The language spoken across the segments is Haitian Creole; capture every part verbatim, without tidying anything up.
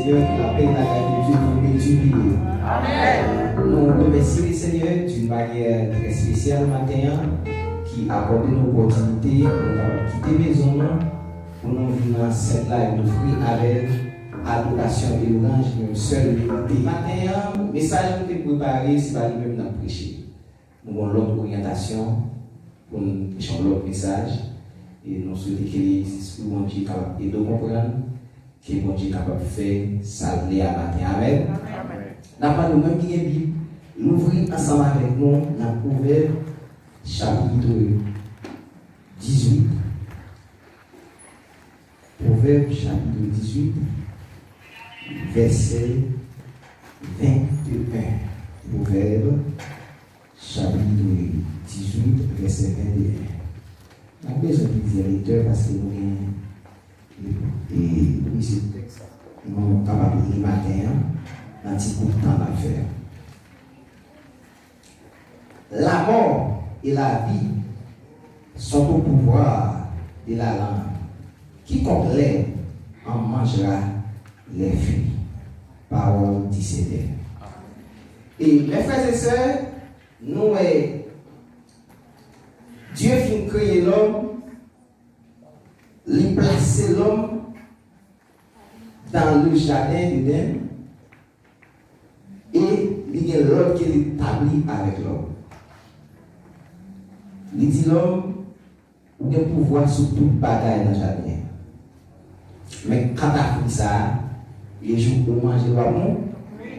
Seigneur, que la paix et la grâce de Dieu vous multiplient. Amen. Nou remèsye Lesenyè d'une manière très spéciale maten an, ki akòde nou opòtinite pou nou kapab kite mezon nou, pou nou vin nan sent la e nou ofri avè l adorasyon e lwanj ki menm sèl merite. Maten an, mesaj nou te prepare, se pa li menm n ap preche. Nou gen yon lòt oryantasyon pou n preche yon lòt mesaj. E nou swete ke Lespri Bondye kapab ede w konprann, ke Bondye kapab fè sa l vle a maten. Amèn. Amèn. N ap mande w menm ki gen Bib, louvri ansanm avèk nou nan Pwovèb, chapit dizuit. Pwovèb, chapit dizuit, vèsè venteyen. Pwovèb, chapit dizuit, vèsè venteyen. N ap bezwen plizyè lektè paske nou gen, e, plizyè tèks nou kapab li maten an, nan ti bout tan n ap fè a. La mort et la vie sont au pouvoir de la langue. Quiconque l'aime en mangera les fruits. Parole du Seigneur. E, mes frères et sœurs, nou wè, Dye fin kreye lòm, li plase lòm dans le jardin d'Éden, e li gen lòd ke li tabli avèk lòm. Li di lòm, ou gen pouvwa sou tout bagay nan jaden an. Men kanta fwi sa a, le jou ou manje l, w ap mouri.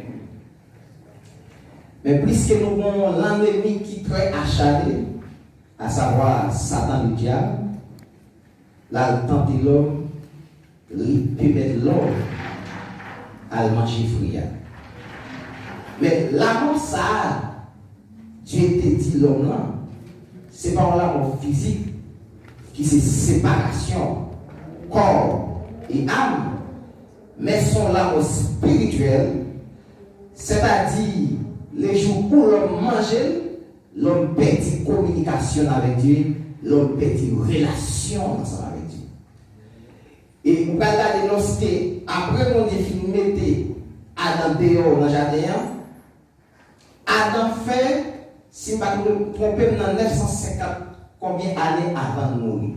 Men pliske nou gen yon lannmi ki trè acharne, asavwa Satan Ledyab, l al tante lòm, li pèmèt lòm al manje fwi a. Men lamò sa a, Dye te di lòm lan, se pa yon lamò fizik ki se separasyon kò e am, men se yon lamò espirityèl, sètadi le jou où lòm manje l, lòm pèdi kominikasyon l avèk Dye, lòm pèdi relasyon l ansanm avèk Dye. E ou pral gade lòske apre Bondye fin mete Adan deyò nan jaden an, Adan fè, si m pa twonpe m, nan nèf san senkant konbyen ane avan l mouri?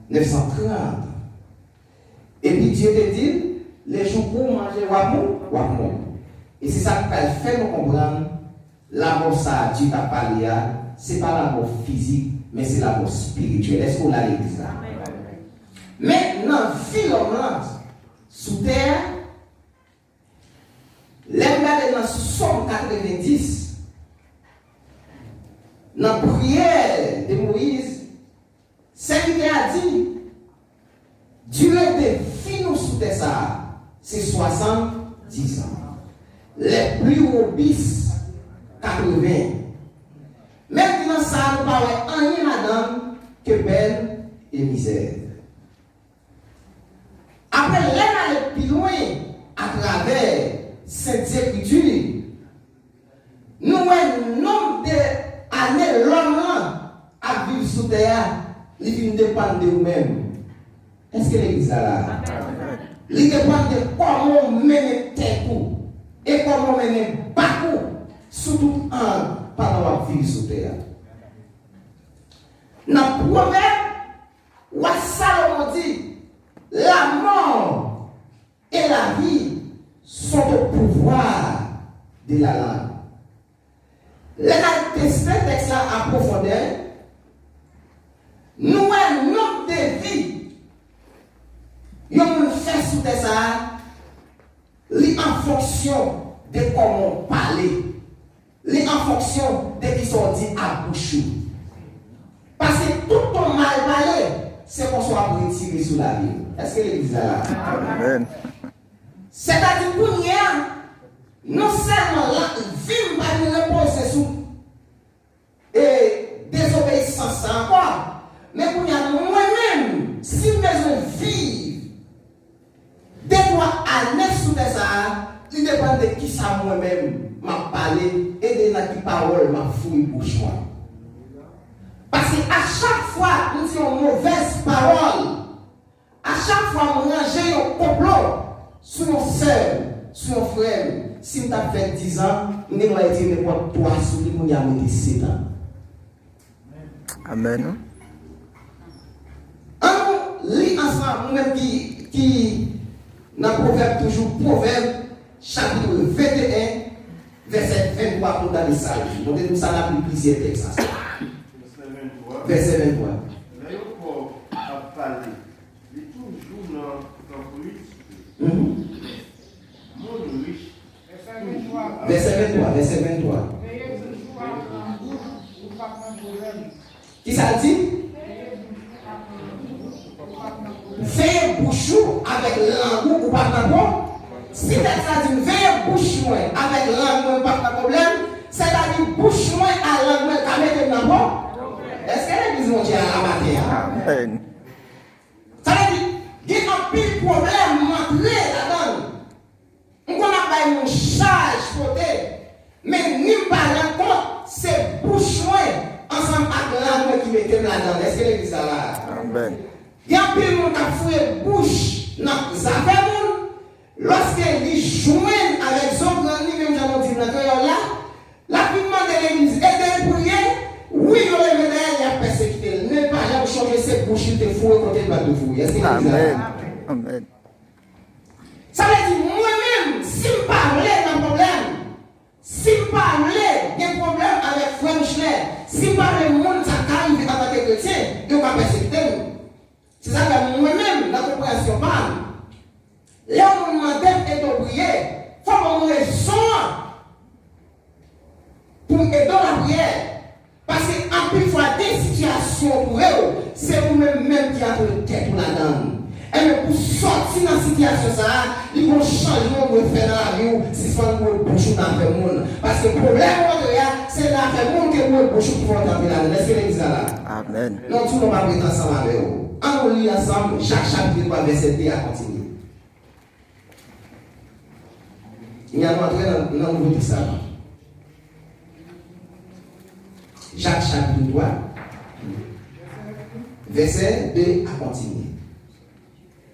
Nèf san trant. Epi Dye te di l, le jou pou w manje, w ap mou, w ap mouri. E se sa k pral fè nou konprann lamò sa a Dye t ap pale a, se pa lamò fizik, men se lamò espirityèl. Èske w la legliz la? Men nan vi lòm lan sou tè a, lè n gade nan Sòm katrevendis, nan priyè de Moyiz, sèvitè a di, dire de vi nou sou tè sa a, se swasanndis an. Les plus robustes, katrevens. Men nan sa a, nou pa wè anyen ladan l ke pèn e mizè. Apre, lè n ale pi lwen atravè Sent Ekriti, nou wè nonb de ane lòm lan ap viv sou tè a, li vin depann de ou menm. Èske legliz la la? Li depann de kòman w mennen tèt ou e kòman w mennen bak ou sou tout ang pandan w ap viv sou tè a. Nan Pwovèb, Wa Salomon di, la mort et la vie sont au pouvoir de la langue. Lè n al teste tèks la an pwofondè, nou wè nonb de vi yon moun fè sou tè sa a, li an fonksyon de kòman w pale. Li an fonksyon de kisa w di ak bouch ou. Paske tout ton mal pale, se konsa w ap retire sou lavi w. Èske legliz la la? Amèn. Sètadi kounye a, non sèlman la, vi m pa vin repoze sou e dezobeyisans sa ankò, men kounye a, mwen menm, si m bezwen viv de twa ane sou tè sa a, li depann de kisa mwen menm m ap pale e de nan ki pawòl m ap fouri bouch mwen. Paske a chak fwa m di yon movèz pawòl, a chak fwa m ranje yon konplo sou yon sè m, sou yon frè m, si m t ap fè dizan, m gen dwa retire nenpòt twa sou li, kounye a m rete setan. Amèn. Ann nou li ansanm, nou menm ki, ki nan Pwovèb toujou, Pwovèb, chapit venteyen, vèsè venntwa, pou n gade sa l di. Montre nou sa, n ap li plizyè tèks ansanm. Vèsè venntwa. Vèsè venntwa. Lè yon pòv ap pale, li toujou nan tanp li. Mhm. Moun rich. Vèsè venntwa, vèsè venntwa. Veye bouch ou ak lang ou, ou p ap nan pwoblèm. Ki sa l di? Veye bouch ou ak lang ou, ou p ap nan pwoblèm. Veye bouch ou avèk lang ou, ou p ap nan pwo-, si tèks la di m, veye bouch mwen avèk lang mwen, m p ap nan pwoblèm, sètadi bouch mwen ak lang mwen ka mete m nan pwo-, èske legliz Bondye a la maten an? Amèn. Sa vle di, gen anpil pwoblèm m antre ladan l. M konn ap bay moun chaj pote, men ni m pa rann kont, se bouch mwen ansanm ak lang mwen ki mete m ladan l. Èske legliz la la? Amèn. Gen anpil moun k ap foure bouch nan zafè moun, lòske li jwenn avèk zo grann li, menm jan nou di l nan kreyòl la, l ap vin mande legliz ede l priye, wi, yo leve dèyè l, y ap pèsekite l. Men l pa janm chonje se bouch li te foure kote l pa t dwe foure. Èske legliz la la? Amèn. Amèn. Sa vle di, mwen menm, si m pa vle nan pwoblèm, si m pa vle gen pwoblèm avèk frè Michelet, si m pa vle moun sa ka rive antanke kretyen, yo ka pèsekite m. Se sa k fè mwen menm, nan konpreyansyon pa m, lè yon moun mande m ede w priye, fò w ban m rezon an pou m ede w lapriyè. Paske anpil fwa, gen sitiyasyon ou twouve w, se ou menm menm ki antre tèt ou ladan l. Enben, pou sòti nan sitiyasyon sa a, li gon chanjman ou dwe fè nan lavi w, sispann boure bouch ou nan afè moun. Paske pwoblèm ou antre a, se nan afè moun ke boure bouch ou ki fè w te antre ladan l. Èske legliz la la? Amèn. Non, di w non, m ap ret ansanm avè w. Ann nou li ansanm Jak chapit twa, vèsè de a kontinye. Kounye a nou antre nan, nan Nouvo Testaman. Jak chapit twa, vèsè de a kontinye.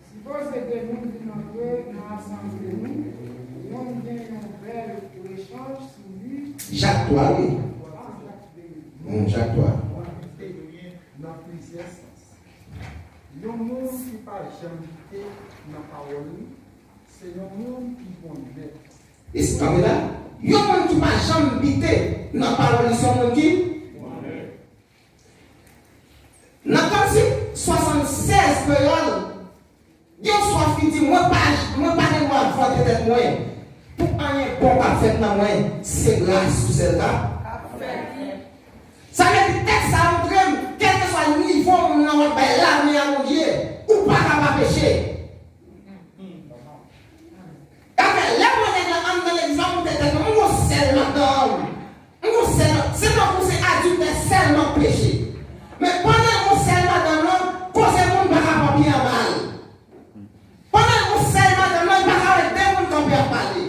Sipoze de moun vin antre nan asanble nou, youn gen yon bèl rechanj sou li. Jak twa, wi. Hmm, Jak twa. Nan plizyè sans. Yon moun ki pa janm bite nan pawòl li, se yon moun ki bon nèt. E se kanpe la, yon moun ki pa janm bite nan pawòl li, se yon moun ki bon nèt. Nan Kantik swasannsèz kreyòl, gen yon swaf ki di, mwen pa, mwen pa gen dwa vante tèt mwen pou anyen bon k ap fèt nan mwen, se gras pou sèl k ap fèt. Sa vle di tèks sa a montre m, kèlkeswa nivo moun nan w ap bay lamen a Bondye, ou pa ka pa peche. Afè, lè mwen nèg la anndan legliz la, m monte tèt mwen, m gon sèl madanm. M gon sèl, se tankou se adiltè sèlman k peche. Men pandan l gon sèl madanm lan, koze moun pa ka pran pye anba l. Pandan l gon sèl madanm lan, li pa ka wè de moun kanpe ap pale.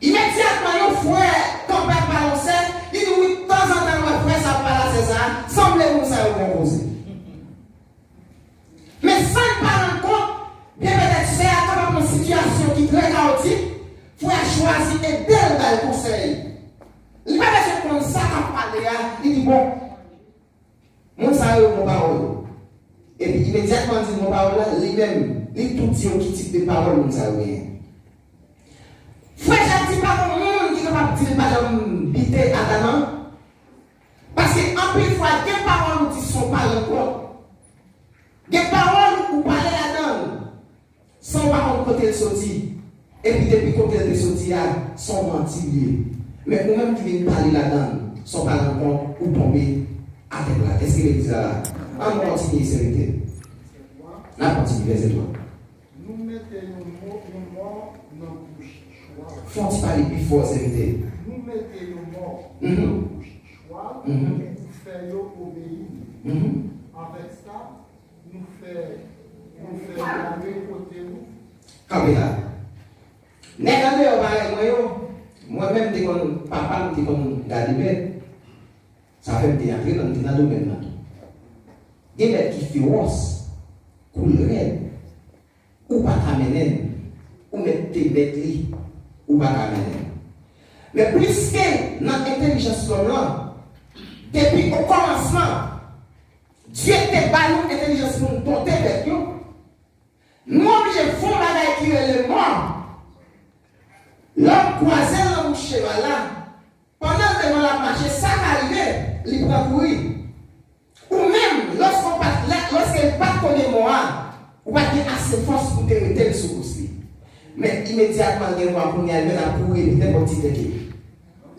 Imedyatman, yon frè kanpe ap pale yon sè, li di, wi, tanzantan l wè frè sa ap pale a sè sa, sanble moun sa yo gon koze. Men san l pa rann kont, byen petèt sè a kapab nan sitiyasyon ki trè kawotik, frè a chwazi ede l ba l konsèy. Li pa bezwen konn sa k ap pale a, li di, bon, moun sa yo gon pawòl. Epi imedyatman l di l gon pawòl la, li menm, li tou di yo ki tip de pawòl moun sa yo genyen. Frè Jak di pa gon moun ki kapab di l pa janm bite ata nan. Paske anpil fwa, gen pawòl ou di san w pa rann kont. Gen pawòl ou pale ladan l san w pa konn kote l soti. Epi depi kote l te soti a, se yon manti li ye. Men ou menm ki vin pale ladan l san w pa rann kont, ou tonbe atè plat. Èske legliz la la? Ann kontinye, sèvitè. N ap kontinye, vèsè twa. Nou mete yon mo-, yon mò nan bouch chwal. Fè yon ti pale pi fò, sèvitè. Nou mete yon mò nan bouch chwal pou fè yo obeyi nou. Avèk sa, nou fè, nou fè yo ale kote nou. Kanpe la. Nèg andeyò parèy mwen yo, mwen menm te konn, papa m te konn gade bèt. Sa fè m te antre nan, m te nan domèn nan tou. Gen bèt ki fewòs, koul rèd. Ou pa ka mennen l. Ou te mèt li, ou pa ka mennen l. Men pliske nan entèlijans lòm lan, depi okòmansman, Dye te ba nou entèlijans pou n donte bèt yo, nou oblije fè yon bagay ki rele mò. Lè w kwaze l nan bouch cheval la, pandan l devan l ap mache, sa ka rive, li pran kouri. Ou menm, lòske w pa t, lè, lòske li pa t konnen mò a, ou pa t gen ase fòs pou te rete l sou kous li. Men imedyatman l gen mò a, kounye a li mèt ap kouri, li nenpòt ti tèt li.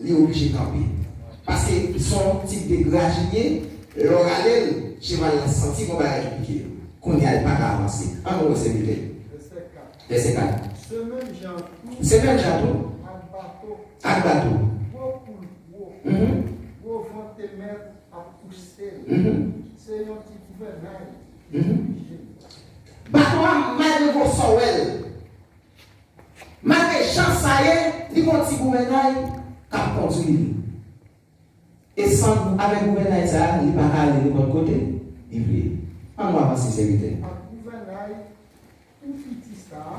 Li oblije kanpe. Paske se yon tip de graj li ye, lè w rale l, cheval la santi gon bagay ki pike l. Kounye a li pa ka avanse. Ann nou wè sèvitè. Vèsè kat. Se menm jan tou. Se menm jan tou. Ak bato. Ak bato. Gwo poul gwo. Mhm. Gwo van te mèt ap pouse l. Mhm. Se yon ti gouvènay ki dirije l. Bato a, malgre gwo sò w wè l, malgre jan sa ye, li gon ti gouvènay k ap kondwi li. E san, avèk gouvènay sa a, li pa ka ale nenpòt kote li vle. Ann nou avanse, sèvitè. Ak gouvènay tou piti sa a,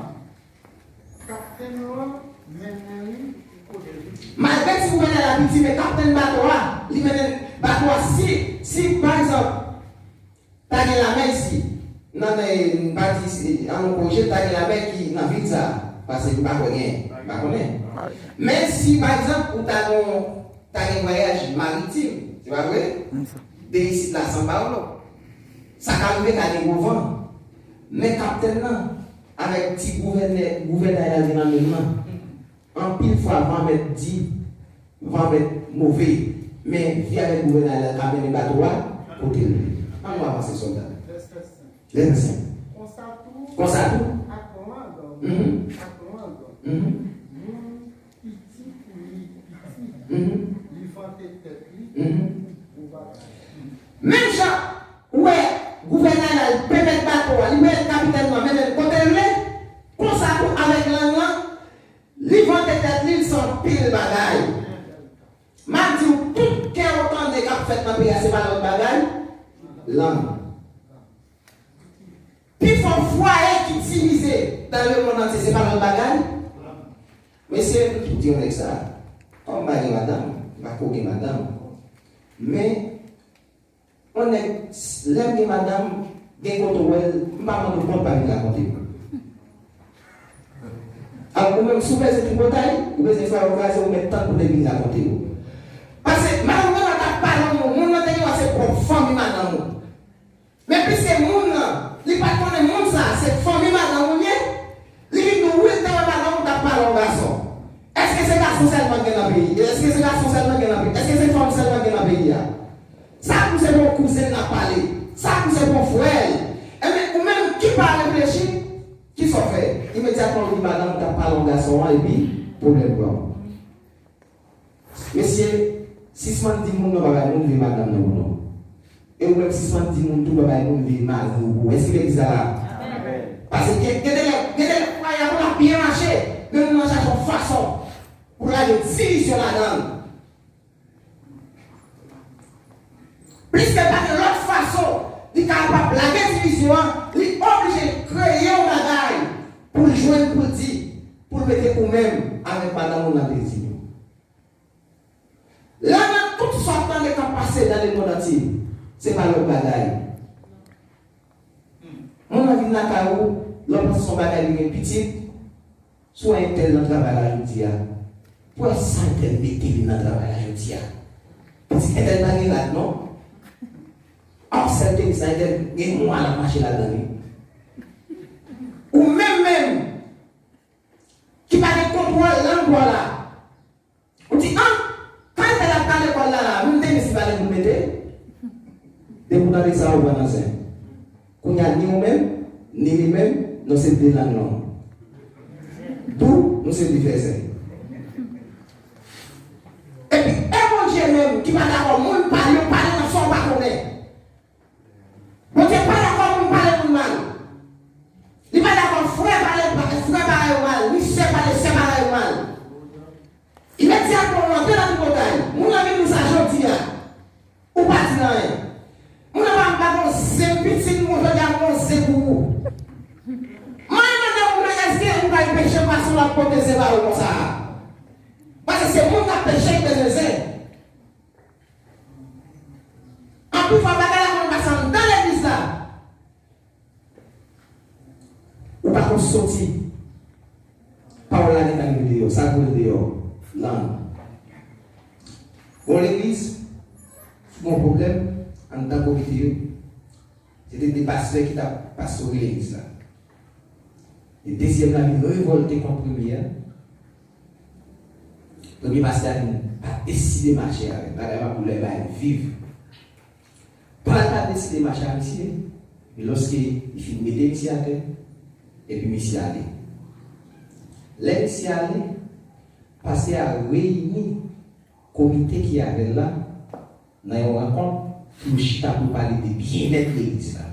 kaptenn lan mennen li kote l vle. Malgre ti gouvènay la piti, men kaptenn bato a, li mennen bato a. Si, si, pa egzanp, ta gen lamè isi. Nan, nan, m pa di isi, an nou korije, ta gen lamè ki nan vil sa a. Paske m pa kwè gen, m pa konnen. Men si, pa egzanp, ou ta nan, ta gen vwayaj maritim, se pa vre? De isit la São Paulo. Sa ka rive ka gen gwo van. Men kaptenn nan, avèk ti gouvènè, gouvènay la gen nan men l lan, anpil fwa van mèt di, van mèt move, men vye avèk gouvènay la ka mennen bato a kote l vle. Ann nou avanse, sòlda. Vèsè senk. Konsa tou, konsa tou, ak lang, mhm, ak lang, mhm, moun piti pou li piti, mhm, li vante tèt li, mhm, pou bagay. Menm jan ou wè gouvènay la, li pèmèt bato a, li pèmèt kapitèn nan mennen l kote l vle, konsa tou avèk lang lan, li vante tèt li, l se anpil bagay. M ap di w, tout kè w tande k ap fèt nan peyi a, se pa lòt bagay, lang. Pi fò fwaye ki divize dans le monde entier, se pa lòt bagay. Mesye, m ki di yon nèg sa, kòm m pa gen madanm, m pa ko gen madanm. Men, yon nèg, lè m gen madanm, gen kote w wè l, m pa mande w kont, pa vin rakonte m. Alò, ou menm, si w bezwen tripotay, ou bezwen fè yon kraze, ou mèt tann pou l vin rakonte w. Paske, madanm nan t ap pale yon moun, moun nan te gen wè se pwòp fanmi madanm ou. Men piske moun nan, li pa t konnen moun sa a, se fanmi madanm ou l ye, li vin di w, wi, l te wè madanm ou t ap pale yon gason. Èske se gason sèlman k gen nan peyi? Èske se gason sèlman k gen nan peyi? Èske se fanm sèlman k gen nan peyi a? Sa kou se pou yon kouzen l ap pale. Sa kou se pou yon frè l. Enben, ou menm ki pa reflechi, kisa w fè? Imedyatman, ou di madanm ou t ap pale yon gason an, epi pwoblèm pran. Mesye, sispann di moun non, pa bay moun vye madanm nan pou non. E ou menm, sispann di moun tou, pa bay moun vye mari w pou. Èske legliz la la? Amèn. Paske gen, gen de lè, gen de lè, fwaye a konn ap byen mache, men moun nan chache yon fason pou lage divizyon ladan l. Pliske pa gen lòt fason li kapab lage divizyon an, li oblije kreye yon bagay pou l jwenn, pou l di, pou l mete ou menm avèk madanm ou nan dezini. La, nan tout sa w ap tande k ap pase dans le monde entier, se pa lòt bagay. Moun nan vin lakay ou, lè w panse se yon bagay li gen pitit, sou entèl nan travay la jodi a. Pou wè sa entèl mete li nan travay la jodi a. Pitit entèl pa gen rad non. Ap sèl te di sa entèl gen mwa l ap mache ladan li. Ou menm menm, ki pa gen kontwòl lang pa w la. Ou di, an, kay entèl ap pale lekòl la la, menm tenis li pa gen pou l mete. Depi w tande sa, ou pran nan zen. Kounye a, ni ou menm, ni li menm, nou se de lang long. Dou, nou se de fèzè. Epi, e Bondye menm, ki pa dakò moun pale, pale nan sa w pa konnen. Bondye pa dakò moun pale moun mal. Li pa dakò frè pale pa, frè parèy ou mal, ni sè pale sè parèy ou mal. Imedyatman ou antre nan tripotay, moun nan vin di w sa jodi a, ou pa di l anyen. Moun nan pa, m pa gon zen, pitit mwen jodi a, m gon zen pou ou. Mwen mande w, men èske ou bay peche pase w ap pote zen ba yo konsa a. Paske se moun k ap peche ki bezwen zen. Anpil fwa, bagay la konn pase anndan legliz la. Ou pa konn soti. Pawòl la gentan rive deyò. Sa k voye deyò? Lang. Gon legliz, gon pwoblèm anndan komite yo. Se te de pastè ki t ap pastore legliz la. E dezyèm la vin revòlte kont premye a. Premye pastè a vin pa deside mache avè l. Bagay la pou lè bay viv. Pandan l pa deside mache a misye, men lòske li fin mete misye atè, epi misye ale. Lè misye ale, pastè a reyini komite ki avè l la nan yon rankont pou yo chita pou pale de byennèt legliz la.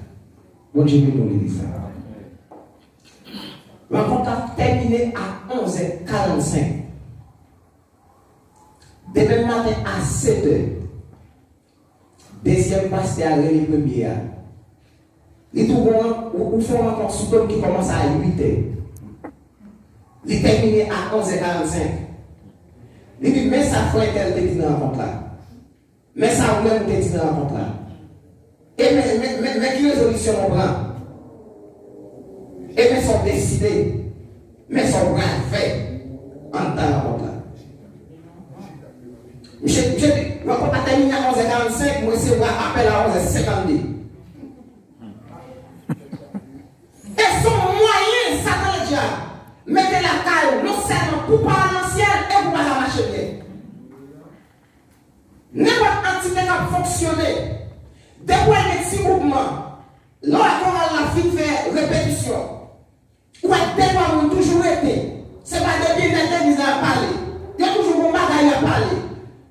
Bondye beni w, legliz la. Rankont la tèmine a onzè karannsenk. Demen maten a setè, dezyèm pastè a rele premye a. Li di w, ou, ou fè yon rankont sou do m ki kòmanse a uitè. Li tèmine a onzè karannsenk. Li di, men sa frè entèl te di nan rankont la. Men sa ou menm ou te di nan rankont la. E men, men, men, men ki rezolisyon nou pran. E men sa w deside. Men sa w pral fè anndan rankont la. Misye, misye di, rankont la tèmine a onzè karannsenk, mwen resevwa apèl a onzè senkannde. E se yon mwayen Satan ledyab mete lakay ou, non sèlman pou pa al nan syèl, e pou pa ka mache byen. Nenpòt antite k ap fonksyone, depi w al gen ti mouvman, lè w wè koral la fin fè repetisyon, ou wè de twa moun toujou rete, se pa de byennèt legliz la y ap pale. Yo toujou gon bagay y ap pale.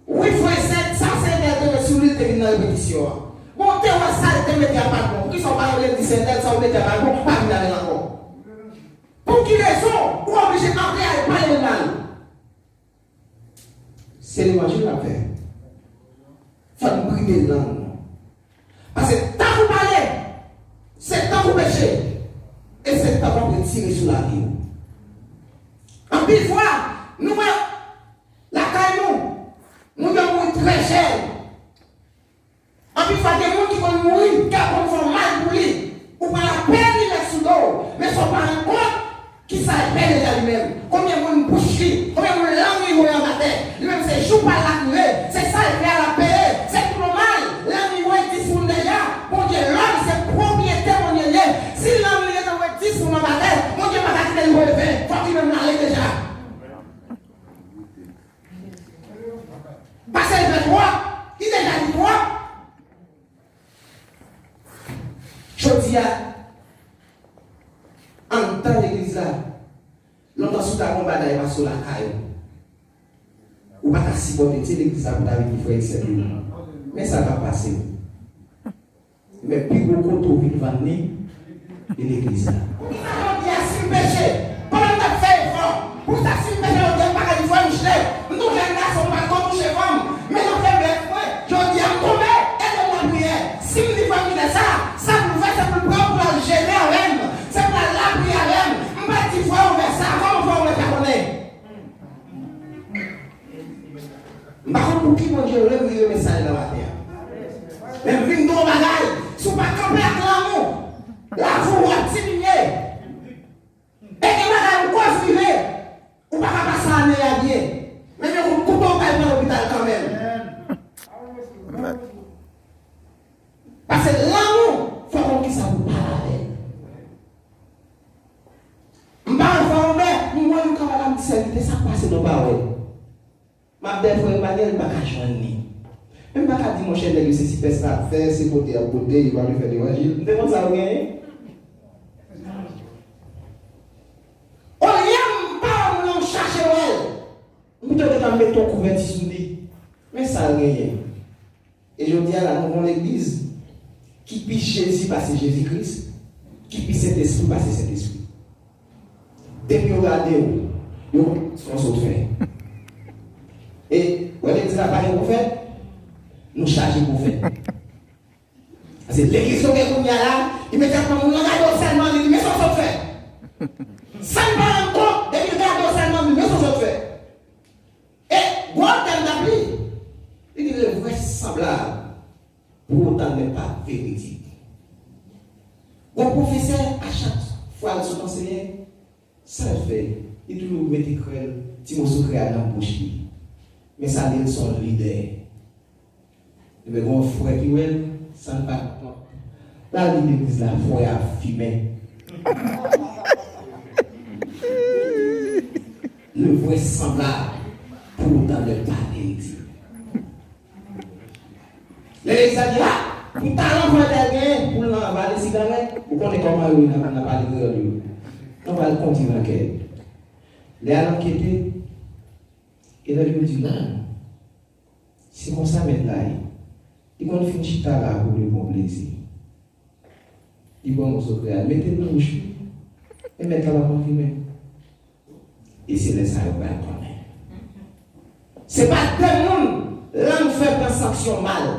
Wi, frè, sè, sa se entèl te met sou li, l te vin nan repetisyon an. Bon, w te wè sa l te mete a pa t bon. Poukisa w pa rele l di se entèl, sa w mete a pa t bon, pa vin avè l ankò? Pou ki rezon ou oblije antre al pale l mal? Se levanjil n ap fè. Fò n bride lang nou. Paske tank ou pale, se tank ou peche, e se tank w ap retire sou lavi w. Anpil fwa, nou wè lakay nou, moun yo mouri trè jèn. Anpil fwa, gen moun ki konn mouri, kè konn fè w mal pou li. Ou pran lapèn li met sou do w, men sa w pa rann kont, kisa l fè deja li menm. Konbyen moun bouch li, konbyen moun lang li voye anba tè. Li menm se jou pa l la k rive, se sa l fè a l ap peye. Se tou nòmal, lang li voye dis moun deja. Bondye, lòm se pwopriyete Bondye l ye. Si lang li gentan voye dis moun anba tè, Bondye pa ka kite l voye ven. Fòk li menm l ale deja. Pase l fè twòp, li deja di twòp. Jodi a, anndan legliz la, lontan si w ta gon bagay pase w lakay ou, ou pa ka sipòte ti legliz la pou ta vini frè e sè yo. Men sa k ap pase. Men pi gwo kote w vin vann li, li legliz la. Poukisa jodi a si m peche, pandan m t ap fè efò, poukisa si m peche jodi a m pa ka di frè Michelet, m t yon jèn gason m pa t ko touche fanm, men nan feblès mwen, jodi a m tonbe, ede m lapriyè. Si m di frè Michelet sa, sa pou l fè se pou l pran pou l al jene avè m, se pou l al lapriyè avè m. M pa t di frè Obè sa, kòman frè Obè fè konnen? M pa konn pou ki Bondye revire mesaj la maten an. Men m vin di w yon bagay, si w pa kanpe ak lanmou, lavi w ap diminye. E gen bagay ou koz rive, ou pa ka pase ane a byen. Men yon kout kouto ou pral pran lopital kanmenm. Paske lanmou, fò w konn kisa pou w pale avè l. M pa wè frè Obè, m wè nou ka pale, m di sèvitè, sa k pase nou pa wè? M ap bèl frè Emmanuel, m pa ka jwenn li. Men m pa ka di, monchè, nèg yo se sipès la ap fè, se pote y ap pote, yo pa vle fè levanjil. M te konn sa yo genyen. Olye m pa wè moun nan, m chache wè l. M pito gentan met yon kouvèti sou li. Men sa l genyen. E jodi a la, nou gon legliz ki pi Jezi pase Jezi Kris, ki pi Sentespri pase Sentespri. Depi yo gade w, yo konn sa w sot fè. E, wè legliz la pa gen pwofèt, nou chaje pwofèt. Paske legliz nou gen kounye a la, imedyatman moun nan gade w sèlman, li di, men sa w sot fè. San l pa rann kont, depi l gade Gon pwofesè, a chak fwa l sot anseye, sa l fè, li toujou mete krèl, ti moso krèl nan bouch li. Men sa li ye, l se yon lidè. Ebyen, gon frè ki wè l, sa l pa konn. L al di legliz la, frè a fimen. Le vraisemblable pour autant de parler, il dit. Lè legliz la di, a, pou talan frè tèl genyen, pou l nan vale sigarèt, ou konnen kòman yo ye nan, nan pale kreyòl yo. Nou pral kondui lankèt. Lè a l ankete, e lè yo di non. Se konsa mèt la ye. Li konn fin chita la pou li pran plezi. Li pran moso kreyòl, mete l nan bouch li. E mèt la pa konn fimen. E se lè sa yo pral konnen. Se pa de moun lang fè pran sanksyon mal.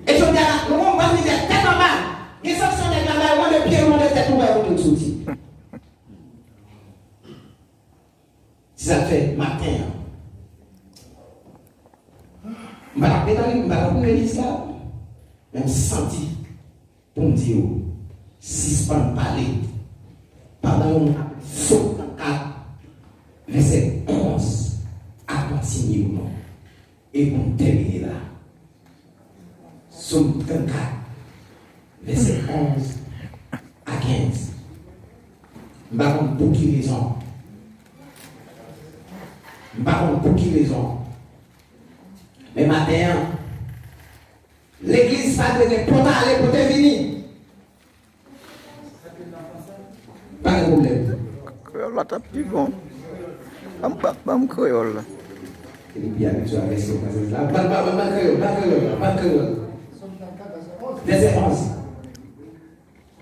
E jodi a, nou konprann li fè tèt anba. Gen sanksyon nèg la ba yo, mande pye, mande tèt, ou wè kote l soti. Se sa k fè maten an. M pa t ap detann, m pa t ap legliz la, men m santi pou m di yo, sispann pale. Pandan yon moun ap Sòm trannkat, vèsè onz a kontinye pou nou. E pou m tèmine la. Sòm trannkat, vèsè onz a kenz. M pa konn pou ki rezon. M pa konn pou ki rezon. Men maten an, legliz pa dwe gen pote ale, pote vini. Pa gen pwoblèm. Kreyòl la t ap pi bon. Ban m, ban, ban m kreyòl la. E nou pi abitye avèk se fransèz la. Ban, ban, ban, ban kreyòl, ban kreyòl la, ban kreyòl. Vèsè onz.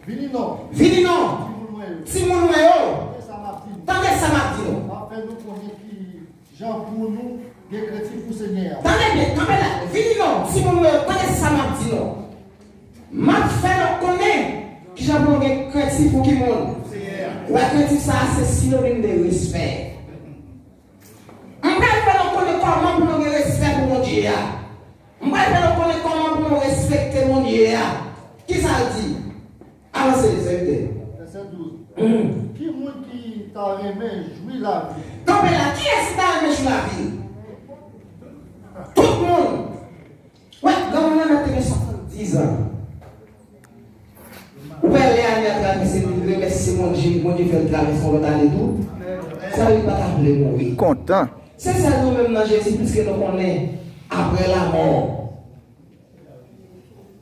Vini non. Vini non. Timoun mwen yo. Timoun mwen yo. Tande sa m ap di nou. Tande sa m ap di nou. M ap fè nou konnen ki jan pou nou gen krentif pou Senyè a. Tande byen, kanpe la. Vini non, timoun mwen yo, tande sa m ap di nou. M ap fè nou konnen kijan pou nou gen krentif pou ki moun. Ou wè, krentif sa a se sinonim de respè. M pral fè nou konnen kòman pou nou gen respè pou Bondye a. M pral fè nou konnen kòman pou nou respekte Bondye a. Kisa l di? Avanse, sèvitè. Vèsè douz. Mhm. Ki moun ki ta renmen jwi lavi? Kanpe la, kiyès ki ta renmen jwi lavi? Tout moun. Wè, granmoun nan te gen swasanndiz an. Ou wè lè ane a travèse, li remèsye Bondye, Bondye fè l travèse yon lòt ane tou. Sa li pa ta vle mouri. Kontan. Se sèl nou menm nan Jezi, piske nou konnen apre lamò,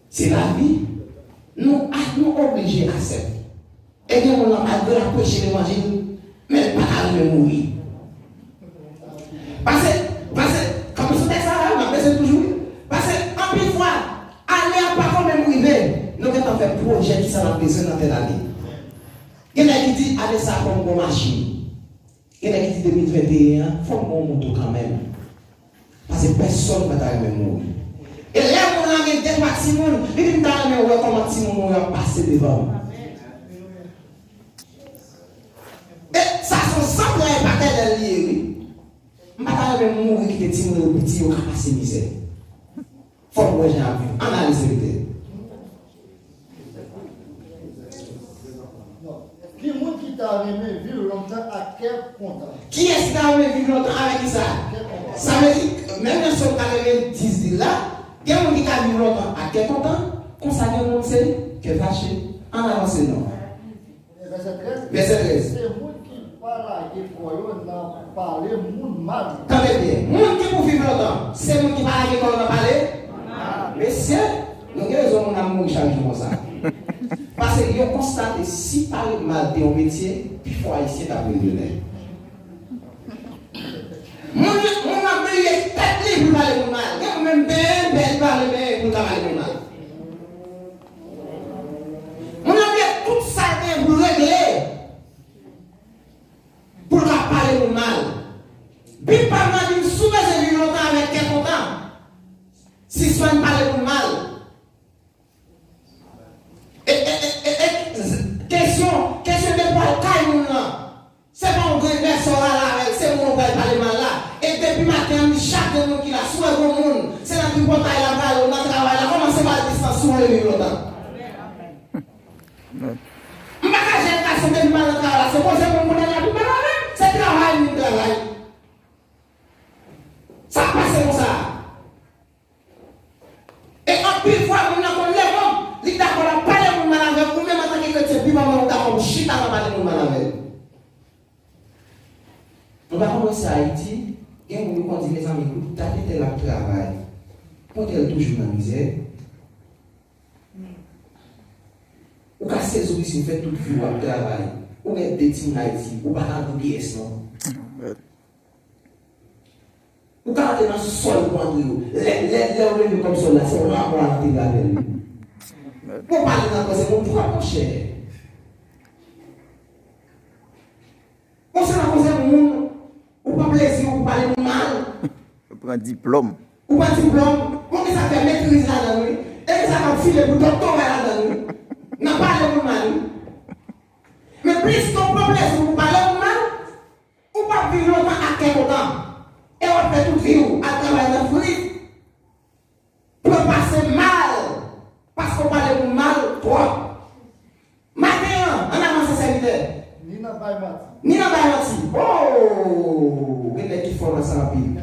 se lavi. Nou, nou oblije aksepte. E gen moun nan, malgre l ap preche levanjil, men l pa ta renmen mouri. Pase, pase, kanpe sou tèks la, la, m ap bezwen toujou, wi. Pase, anpil fwa, ane a pa konn menm rive, nou gentan fè pwojè kisa n ap bezwen nan tèl ane. Gen nèg ki di, ane sa a fò m gon machin. Gen nèg ki di de mil venteyen an, fò m gon moto kanmenm. Paske pèsonn pa ta renmen mouri. E lè moun lan gen de twa timoun, li di, m ta renmen wè kòman timoun mwen yo ap pase devan m. E sa se yon zantray patènèl li ye, wi. M pa ta renmen mouri kite timoun yo piti, yo ka pase mizè. Fòk mwen jan ap viv. Ann ale, sèvitè. Ki moun ki ta renmen viv lontan ak kè kontan? Kiyès ki ta renmen viv lontan avèk kisa? Kè kontan. Sa vle di, menm jan Sòm katrevenndis di l la, gen moun ki ka viv lontan ak kè kontan, konsa gen moun se kè fache. Ann avanse non. Vèsè trèz. Vèsè trèz. Se moun ki pa lage kò yo nan pale moun mal. Tande byen. Moun ki pou viv lontan, se moun ki pa lage kò yo nan pale mal. Mesye, nou gen rezon moun ap mouri chak jou konsa. Paske yo konstate si pale mal te yon metye, pifò Ayisyen t ap milyonè. Moun, moun nan bliye tèt li pou l pale moun mal. Gen moun menm benyen, bèl pale benyen pou l ka pale moun mal. Moun nan bliye tout sa l gen pou l regle pou l ka pale moun mal. Bib pa m nan di m si w bezwen viv lontan avèk kè kontan, sispann pale moun mal. E, e, e, e, e, kesyon, kesyon de pral kay moun nan. Se pa yon grennè sa w rale avè l, se moun ou pral pale mal la. E depi maten an, m di chak grenn moun ki la, si w wè gon moun, se nan tripotay la prale ou nan travay la, kòmanse ba l distans si w vle viv lontan. M pa ka jèn gason depi m al nan travay la, se koze moun konnen la pou m pale avè l, se travay m vin travay. Sa pase konsa. E anpil fwa, moun nan konn leve, li dakò l ap pale moun mal avè l, ou menm antanke kretyen, pi manman ou dakò pou chita nan pale moun mal avè l. Nou pa konn wè sa Ayiti, gen moun yo konn di, mezanmi, kout, gade tèl ap travay. Pou tèl toujou nan mizè. Ou ka sezi w isit, ou fè tout vi w ap travay. Ou gen de timoun Ayiti, ou pa ka antre pyès non. Ou ka antre nan sòl pou antre yo. Lè, lè, lè ou leve kòm sòl la, se yon lanmò al antere avè l. Bon, pale nan koze moun twòp, monchè. Bon, se nan koze moun, ou pran plezi, ou pale moun mal. Ou pran diplòm. Ou pran diplòm, bon, ki sa fè metriz ladan l, wi. E ki sa k ap file pou doktora ladan l, wi. Nan pale moun mal, wi. Men plis ke w pran plezi pou pale moun mal, ou p ap viv lontan ak kè kontan. E w ap fè tout vi w al travay nan frit pou yo pase mal, paske w pale moun mal twòp. Maten an, ann avanse sèvitè. Ni nan bay manti. Ni nan bay manti. Oh! Gen nèg ki fò nan sa anpil.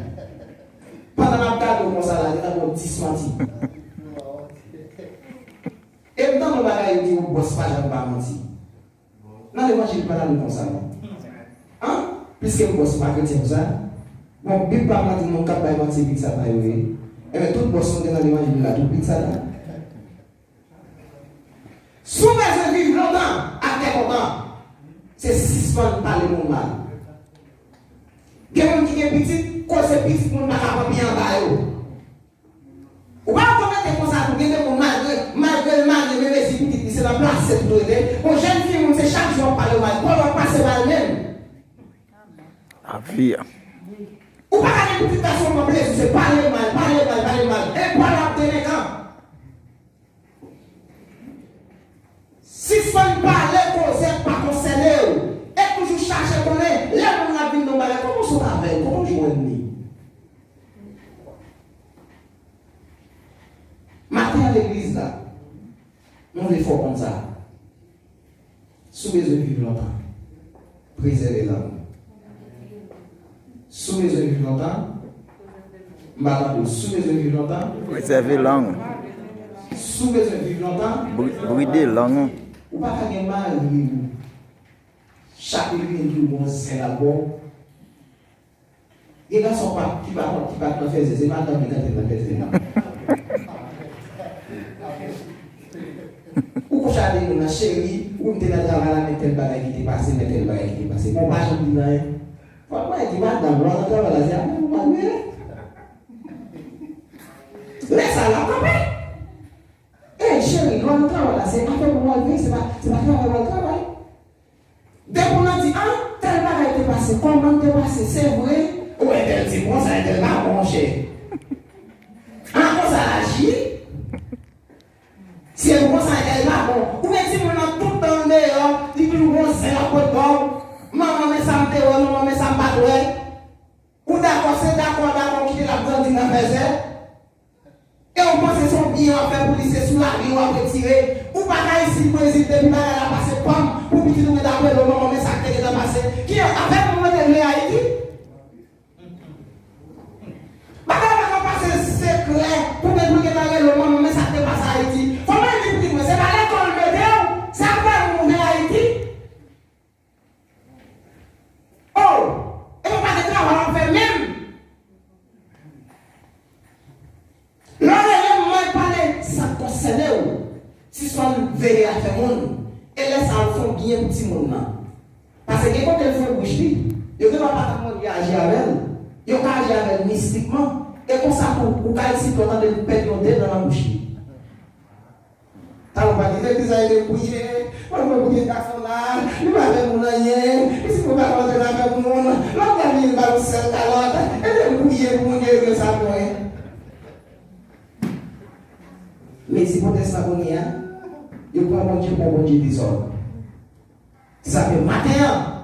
Pandan m ap gade w konsa la, li tankou dis manti. E m tande yon bagay yo di yon bòs pa janm pa manti. Nan levanjil pa t ap di konsa non. An? Piske bòs pa kretyen konsa. Bon, Bib pa pral di moun k ap bay manti epi sa pa yo ye. Enben tout bòs nou gen nan levanjil la, tout pitit Satan. Si w bezwen viv lontan ak kè kontan, se sispann pale moun mal. Gen moun ki gen pitit, koze pitit moun pa ka pran pye anba yo. Ou pa wè kòmante konsa tou, gen de moun malgre, malgre l marye, men mezi pitit li, se nan plase l pou rete. Bon, jèn fi moun, se chak jou w ap pale mal, pa w ap pase mal menm. Lavi a. Ou pa ka gen pitit gason pran plezi, se pale mal, pale mal, pale mal. E pa w ap delenkan. Sispann pale koze k pa konsène w. E toujou chache konnen lè moun la vin nan bagay, kòman w sot avè l, kòman w jwenn li. Maten an legliz la, nou vle fè w konn sa. Si w bezwen viv lontan, prezève lang ou. Si w bezwen viv lontan, m pa tande w. Si w bezwen viv lontan, prezève lang ou. Si w bezwen viv lontan, bri-, bride lang ou. Ou pa ka gen mari ou, chak li vin di w gon zen l ap ba w. Gen gason pa, ki pa, ki pa t nan fè zen, se madanm li tande l nan fè zen nan. Ou kouche avèk moun nan, cheri, ou m te nan travay la, men tèl bagay ki te pase, men tèl bagay ki te pase. Bon, pa janm di l anyen. Fòk mwen di madanm, lè w nan travay la, se avèk ou m al rele. Lè sa a, l ap kanpe. Ey, cheri, lè w nan travay la, se avèk ou m al veye, se pa, se pa travay w al travay. Depi w nan di, a, tèl bagay te pase, kòman l te pase, se vre? Ou entèl di konsa, entèl pa bon, monchè. A, konsa l aji? Se konsa, entèl pa bon. Ou gen timoun nan tout tan l deyò, li toujou gon zen l ap pot ba w. Manman, men sa m te wè, manman, men sa m pa t wè. Ou dakò, se dakò, dakò, kite l ap grandi nan fèzè. E ou panse se yon byen w ap fè pou li, se sou lavi w ap retire. Ou pa ka isit Brezil depi bagay la pase panm, pou pitit ou mete ap rele w manman, men sa k te gentan pase. Ki afè pou mete vle Ayiti? Bagay la pa ka pase sekrè pou mete pou gentan rele w manman, men sa k te pase Ayiti. Fò mwen di pitit mwen, se pa lekòl mete w, sa k fè nou vle Ayiti. Oh! Epi w pa gen travay w ap fè menm. Lè w rele m, mwen pale sa k konsène w. Sispann veye afè moun. E lè sa a, w fè yon byen pou timoun nan. Paske gen kote l fè bouch li. Yo gen dwa pa t ap mande aji avè l. Yo ka aji avè l mistikman. E konsa tou, ou ka isit, w tande l pèdi yon de dan nan bouch li. Talè w pa di legliz la, e te priye, mwen mwen priye gason la, li pa fè moun anyen, pitit mwen pa konn antre nan afè moun, lòt la vini li ba l yon sèl kalòt, e te priye pou moun yo regle sa pou mwen. Men si pwotestan kounye a, yo pran Bondye pou yon Bondye dezòd. Sa fè maten an,